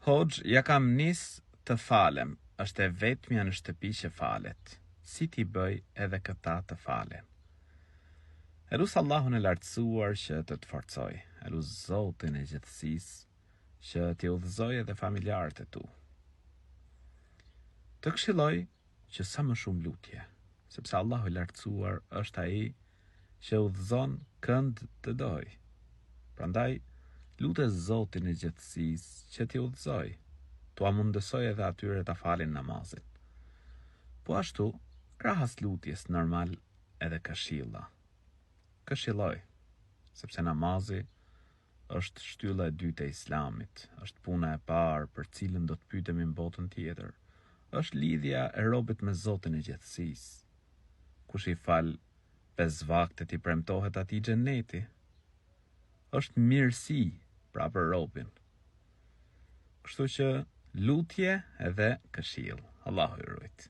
Hoxhë, ia kam nis të falem, është e vetmja në shtëpi që falet. Si t'i bëj edhe këta të falen? E lus Allahun e Lartësuar që të të forcojë. E lus Zotin e gjithësisë që t'i udhëzojë edhe familjarët e tu. Të këshilloj që sa më shumë lutje, sepse Allahu i Lartësuar është ai që udhëzon kënd të dojë. Prandaj, lute Zotin e gjithësisë që t'i udhëzojë, t'ua mundësojë edhe atyre ta falin namazin. Po ashtu, krahas lutjes normal edhe këshilla. Këshilloj, sepse namazi Është shtylla e dytë e Islamit, është puna e parë për cilën do të pyetemi në botën tjetër. Është lidhja e robit me Zotin e gjithësisë. Kush i fal pesë vaktet i premtohet atij xheneti. Është mirësi pra për robin. Kështu që lutje edhe këshillë. Allahu ju rujt.